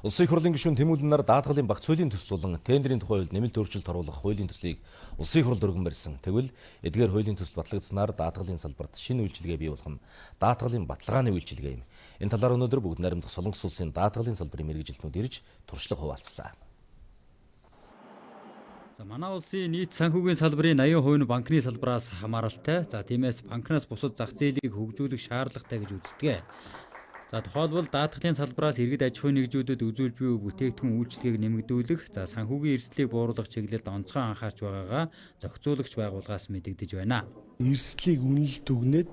Улсын их хурлын гишүүн Тэмүүлэн нар даатгалын багц хуулийн төсөл болон тендерийн тухай хуульд нэмэлт өөрчлөлт оруулах хуулийн төслийг Улсын их хурлд өргөн барьсан. Тэгвэл эдгээр хуулийн төсөл батлагдсанаар даатгалын салбарт шинэ үйлчилгээ бий болох нь даатгалын баталгааны үйлчилгээ юм. Энэ талаар өнөөдөр бүгд найрамдах Солонгос улсын даатгалын салбарын мэргэжилтнүүд ирж туршлага хуваалцлаа. За, манай улсын нийт санхүүгийн салбарын 80% нь банкны салбараас хамааралтай. За, тиймээс банкнаас бусад зах зээлийг хөгжүүлэх шаардлагатай гэж үздэг. За, тухайлбал даатгалын салбараас иргэд аж ахуйн нэгжүүдэд үзүүлж буй бүтээгдэхүүн үйлчилгээг нэмэгдүүлэх, за, санхүүгийн эрсдлийг бууруулах чиглэлд онцгой анхаарч байгаагаа зохицуулагч байгууллагаас мэдэгдэж байна. Эрсдлийг үнэлэлт өгнөд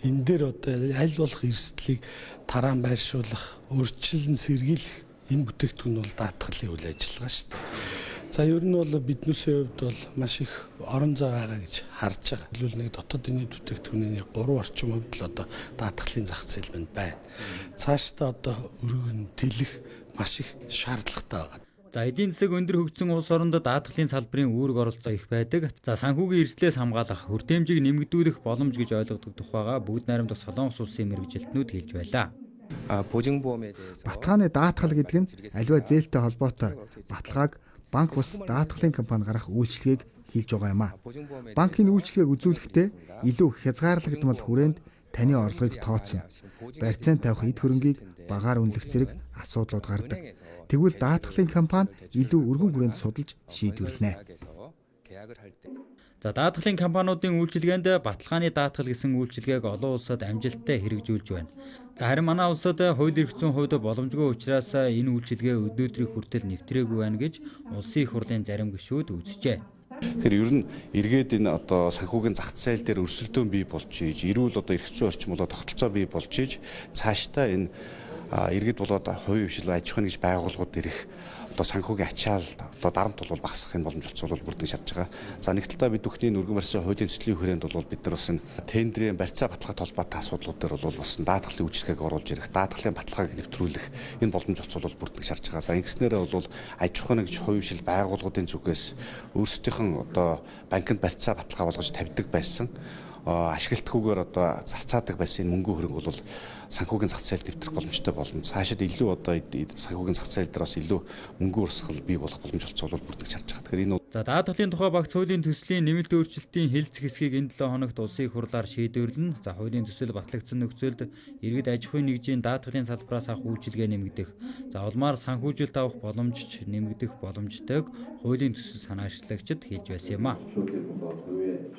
энэ дээр одоо аль болох эрсдлийг тараан байршуулах, өөрчлөн сэргийлэх энэ бүтээгдэхүүн бол даатгалын үйл ажиллагаа шүү дээ. За, ер нь бол биднээсээ хувьд бол маш их орон зай байгаа гэж харж байгаа. Хэлбэл нэг дотоод нийт бүтээгдэхүүний 3 орчим хувьд л одоо даатгалын зах зээл манд байна. Цаашдаа одоо өргөн тэлэх маш их шаардлагатай байгаа. За, эдийн засаг өндөр хөгжсөн улс оронд даатгалын салбарын үүрэг оролцоо их байдаг. За, санхүүгийн эрсдлээс хамгаалах, хүртээмжийг нэмэгдүүлэх боломж гэж ойлгодог тухайгаа бүгд найрамдах Солонгос улсын мэргэжилтнүүд хэлж байлаа. Баталгааны даатгал гэдэг нь аливаа зээлтэй холбоотой баталгааг банк бус даатгалын компани гаргах үйлчилгээг хэлж байгаа юм а. Банкын үйлчилгээг үзүүлэхдээ илүү хязгаарлагдмал хүрээнд таны орлогыг тооцоно. Барьцаанд тавих эд хөрөнгийг багаар үнэлэх зэрэг асуудлууд гардаг. Тэгвэл даатгалын компани илүү өргөн хүрээнд судалж шийдвэрлэнэ. За, даатгалын компаниудын үйлчилгээнд баталгааны даатгал гэсэн үйлчилгээг олон улсад амжилттай хэрэгжүүлж байна. За, харин манай улсад хууль эрх зүйн хувьд боломжгүй учраас энэ үйлчилгээ өнөөдрийг хүртэл нэвтрээгүй байна гэж улсын их хурлын зарим гишүүд үзжээ. Тэгэхээр ер нь эргээд энэ одоо санхүүгийн зах зээл дээр өрсөлдөөн бий болж ийж, эрүүл одоо эрх зүйн орчин болоод тогтолцоо бий болж ийж, цаашдаа энэ иргэд болоод хувийн хвшил аж ахуйн нэгж байгууллагууд ирэх одоо санхүүгийн ачаал одоо дарамт бол багасгах энэ боломж бол бүрдэн шаардж байгаа. За, нэг талдаа бид бүхний өргөн барьсан хуулийн төслийн хүрээнд бол бид нар бас энэ тендрийн барьцаа баталгаатай холбоотой асуудлууд дээр бол бас даатгалын үйлчилгээг оруулж ирэх, даатгалын баталгааг нэвтрүүлэх энэ боломж бол бүрдэн шаардж байгаа. За, ингэснээрээ бол аж ахуйн нэгж хувийн хвшил байгууллагуудын зүгээс өөрсдийнх нь одоо банкнд барьцаа баталгаа болгож тавьдаг байсан ашигладаггүйгээр одоо зарцаадаг байсан энэ мөнгө хөрөнгө бол санхүүгийн зах зээлд нэвтрэх боломжтой болно. Цаашид илүү одоо санхүүгийн зах зээл дээр бас илүү мөнгө урсгал бий болох боломж болцоо бол бүрдэж харж байгаа. Тэгэхээр энэ За, даатгалын тухай багц хуулийн төслийн нэмэлт өөрчлөлтийн хэлцэх хэсгийг энэ 7 хоногт улсын их хурлаар шийдвэрлэнэ. За, хуулийн төсөл батлагдсан нөхцөлд иргэд аж ахуйн нэгжийн даатгалын салбараас авах үйлчилгээ нэмэгдэх. За, улмаар санхүүжилт авах боломж ч нэмэгдэх боломжтойг хуулийн төсөл санаачлагчид хэлж байсан юм а.